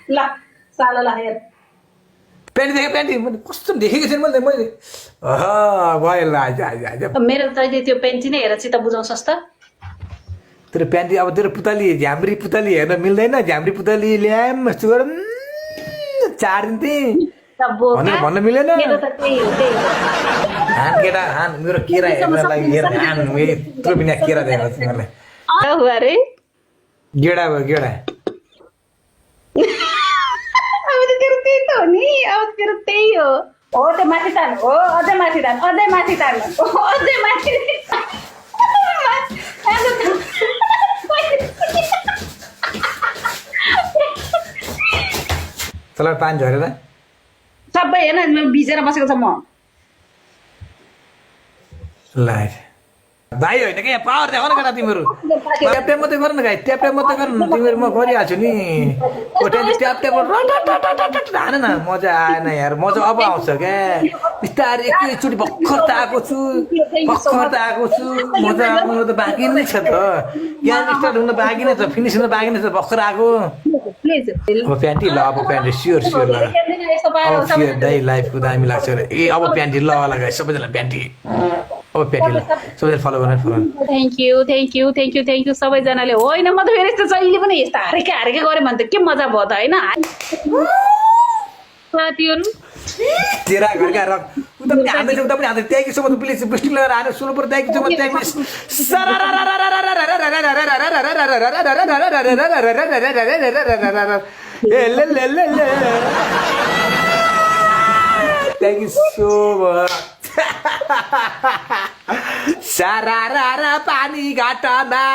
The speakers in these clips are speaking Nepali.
ल सालाला हेर प्यान्टी देखेँ प्यान्टी कस्तो देखेको छैन मैले भयो ल आज आज आज मेरो तैँले त्यो पेन्टी नै हेर चित्त बुझाउँछस् त तेरो प्यान्टी अब तेरो पुतली झ्याम्री पुतली हेर्न मिल्दैन झ्याम्री पुतली ल्याम यस्तो गर चारिन्थे भन्न मिलेन मेरो त त्यही हो त्यही हो हान केटा हान मेरो केरा हेर्नलाई हेर हान यत्रो बिना केरा दिएर तिमीहरूलाई अरे गेडा भयो गेडा अब त तेरो त्यही त हो नि अब तेरो त्यही हो त्यो माथि तान हो अझै माथि तान अझै माथि तान अझै माथि तल पानी झरेर सबै हेर्न भिजेर बसेको छ म ल भाइ होइन क्या पावर देखाउन केटा तिमीहरू ट्याप ट्याप मात्रै गर न भाइ ट्याप ट्याप मात्रै गर न तिमीहरू म गरिहाल्छु नि ट्याप ट्याप हान न मजा आएन यार मजा अब आउँछ क्या बिस्तारै एकैचोटि भर्खर त आएको छु मजा आउनु त बाँकी नै छ त यहाँ स्टार्ट हुन बाँकी नै छ फिनिस हुन बाँकी नै छ भर्खर आएको अब प्यान्टी ल अब प्यान्टी स्योर स्योर ल अब स्योर दाइ लाइफको दामी लाग्छ ए अब प्यान्टी ल लगाए सबैजना प्यान्टी अब प्यान्टी ल सबैजना फलो गर्न थ्याङ्क यू सबैजनाले होइन म त फेरि यस्तो जहिले पनि यस्तो हारेकै गरेँ भने त के मजा भयो त होइन साथीहरू तेरा घरका रक उता पनि हान्दैछ उता पनि हान्दै त्यहाँको समत प्लिज बुस्टिङ लगाएर हाने सुन्नु पर्यो त्यहाँको समत त्यहाँको थ्याङ्क यू सो मच सारा पानी घाटामा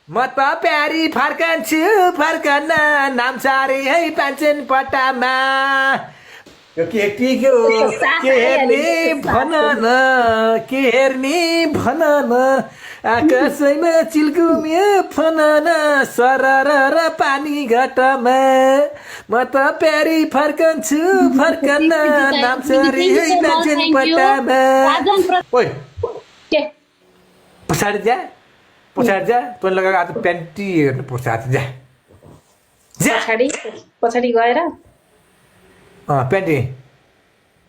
म त प्यारी फर्कन्छु फर्कन नाम सारी है पान्छन् पट्टामा यो केटीको के हेर्ने भन न आकाशैमा चिल्कुम्यो फनन सरर पानी घाटामा म त प्यारी फर्कन्छु फर्कन नाम सारी है पान्छन् पट्टामा ओइ पछाडि जा तैँले लगाएको आज प्यान्टी हेर्नु पर्छ आज जा पछाडि गएर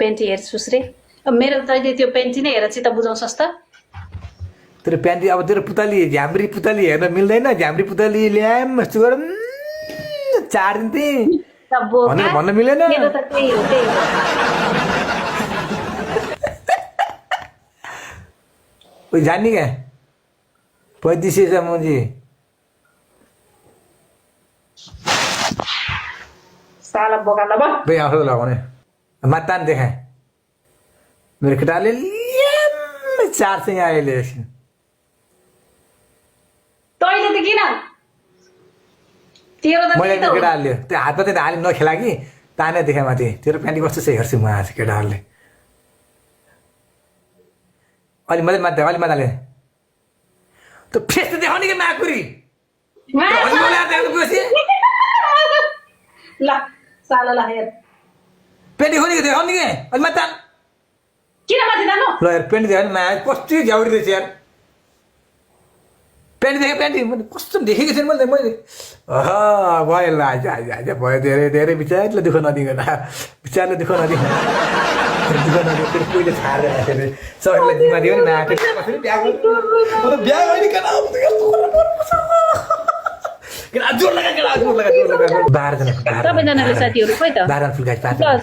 प्यान्टी हेर्छुस् रे मेरो तैँले त्यो पेन्टी नै हेर चित्त बुझाउँछस् त तेरो प्यान्टी अब तेरो पुतली झ्याम्री पुतली हेर्न मिल्दैन झ्याम्री पुतली ल्याम यस्तो गर चारिन्थे भन्न मिलेन मेरो त त्यही हो त्यही हो ओइ जान्ने क्या 35 मुझे साला बोका ल भाइ आउँछ लगाउने मातान देखा मेरो केटाले चार चाहिँ आइले तैँले त किन तेरो त मैले केटाहरूले त्यो हातमा चाहिँ हाली नखेला कि ताने देखा माथि तेरो प्यान्टी कस्तो छ हेर्छु म आज केटाहरूले अलि मजाले तो फेस तो देखाउने कि माकुरी ल सालाला हेर पेन्टी खोली देखाउने कि अलि माथि किन माथि जानु ल यार पेन्टी देखाउने मा कस्तो झ्याउरी रहेछ यार प्यान्टी देखेँ प्यान्टी कस्तो देखेको छैन मैले भयो ल आज आज आज भयो धेरै विचारले दुःख नदिकन विचारले दुःख नदिकन पहिले छाडेर सबैलाई जिम्मा दियो नि बिहा होइन सबैजनाले साथीहरू खोइ त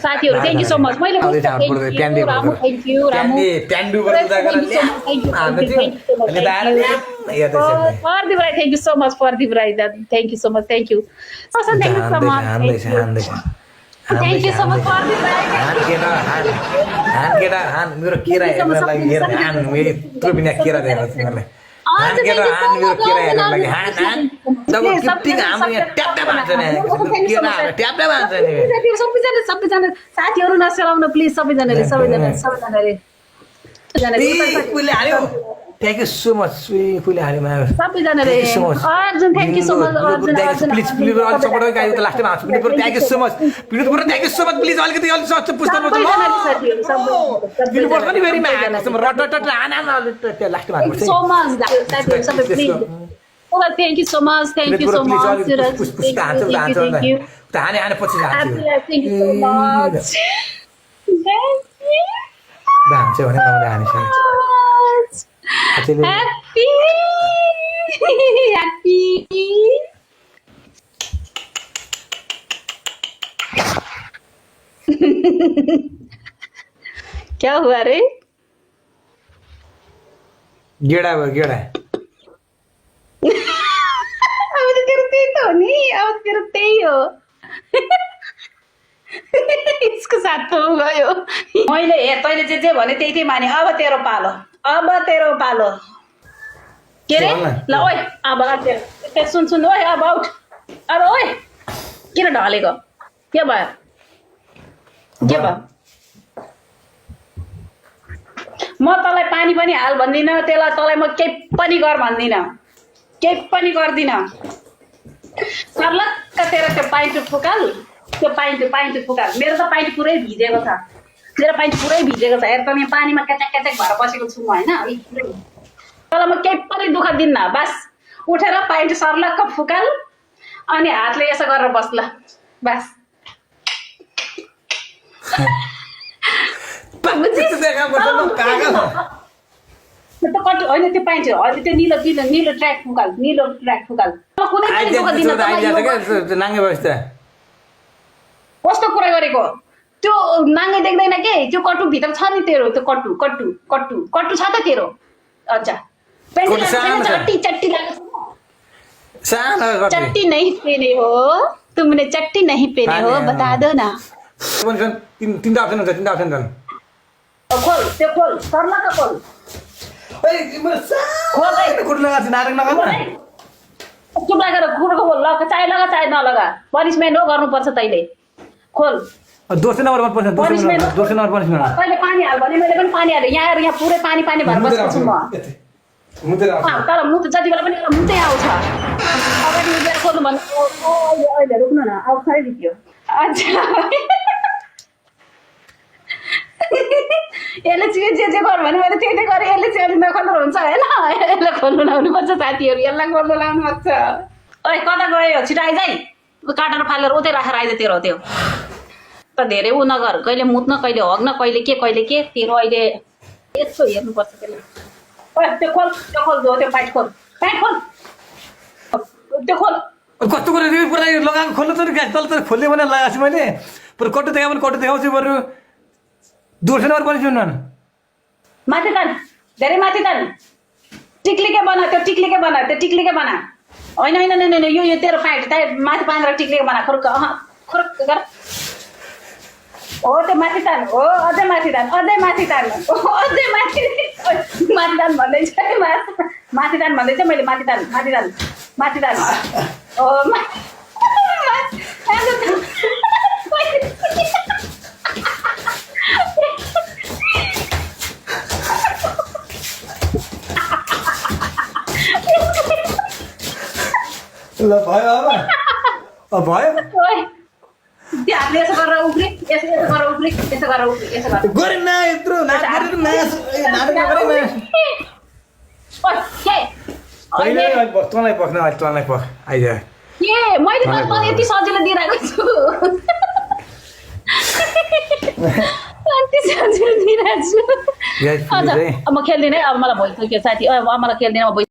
साथीहरू थ्याङ्क यू सो मच मैले Pradeep Rai thank you so much Pradeep Rai thank you so much thank you Thank you so much for the हान मेरो केरा हेर्नलाई हेर हान यत्रो बिना केरा दिएर तिमीहरूलाई हान केरा हान मेरो केरा हेर्नलाई हान जब किप्टिङ हाम्रो यहाँ ट्याप ट्याप हान्छ नि केरा ट्याप ट्याप हान्छ नि सबैजना साथीहरू नसेलाउनु प्लिज सबैजनाले कुले हाल्यो थ्याङ्क यू सो मच कुले हाल्यो मा सबैजनाले Arjun thank you so much Arjun please अलि सपोर्ट गाइस त लास्टमा हान्छु पनि thank you so much thank you so much please अलिकति अलि सच पुस्ता पर्छ ल पनि भेरी मा रट हान लास्टमा हान्छु सो मच सबै please thank you so much thank you so much thank you हाने पछि हान्छ थ्याङ्क यू सो मच हान्छ भने हाने ह्याप्पी ह्याप्पी क्या हुआ रे गेडा भयो गेडा अब तो तेरो त्यही त हो नि अब तेरो त्यही हो इसको साथ तो गयो मैले हेर तैँले जे भने त्यही माने अब तेरो पालो के रे ल ओइ अब तेरो सुन ओइ अब आउट अब ओइ किन ढलेको के भयो म तँलाई पानी पनि हाल भन्दिनँ तँलाई म केही पनि गर भन्दिनँ केही पनि गर्दिनँ सर्लक्क तेरो त्यो पाइन्ट फुकाल त्यो पाइन्ट फुकाल मेरो त पाइन्ट पुरै भिजेको छ हेर त यहाँ पानीमा क्याचक भएर बसेको छु म होइन तँलाई म केही पनि दुःख दिन्न बस उठेर पाइन्ट सर्लक्क फुकाल अनि हातले यसो गरेर बस ल बस त्यो कट होइन त्यो पाइन्छ अहिले त्यो निलो ट्र्याक फुकाल कस्तो कुरा गरेको त्यो नाङ्गे देख्दैन के त्यो कट्टु भित्र छ नि तेरो त्यो कट्टु छ त तेरो अच्छा चट्टी चट्टी नहीं पहने हो तुमने चट्टी नहीं पहने हो बता दो ना तीनटा अप्सन खोल सर्लक्क खोल चुप लागेर कुकुरको खोल लगा चाहे नलगा पनिसमेन्ट हो गर्नुपर्छ तैँले खोल दोस्रो नम्बरमा तैँले पानी हाल भने मैले पनि पानी हालेँ यहाँ आएर यहाँ पुरै पानी भएर बसेको छु म तर मुत जति बेला पनि एउटा मुतै आउँछ अगाडि उभिएर खोल्नु भन्नु अहिले रोक्नु न आउँछ है दियो अच्छा यसले चाहिँ जे गर भने मैले त्यही गरेँ यसले चाहिँ अलिक नखोल्नु हुन्छ होइन यसलाई खोल्नु लाउनुपर्छ साथीहरू यसलाई खोल्नु लाउनुपर्छ ओइ कता गयो छिटो आइज है काटेर फालेर उतै राखेर आइज तेरो त्यो त धेरै ऊ नगर कहिले मुत्न कहिले हग्न कहिले के तेरो अहिले यस्तो हेर्नुपर्छ त्यसले ओइ त्यो खोल त्यो पाइट खोल त्यो खोल कस्तो गरेर पुरा लगाएको खोल्नु त तल त खोल्ने भने लगाएको छु मैले पुरा कट्टु देखाउँछु बरु दोस्रो नम्बर पनि सुन्नु माथि तान धेरै माथि तान टिक्लिके बना होइन यो तेरो प्यान्ट माथि बाँधेर टिक्लिके बना खुर्क गर हो त्यो माथि तान हो अझै माथि तान भन्दैछ मैले माथि तान हो ल भयो अब भयो त्यो हातले यसो गरेर उफ्री यसो गरेर गरे न यत्रो नाटक तँलाई पख आइज के मैले त यति सजिलो दिइरहेको छु अब म खेल्दिनँ अब मलाई भइसक्यो साथी अब मलाई खेल्दिनँ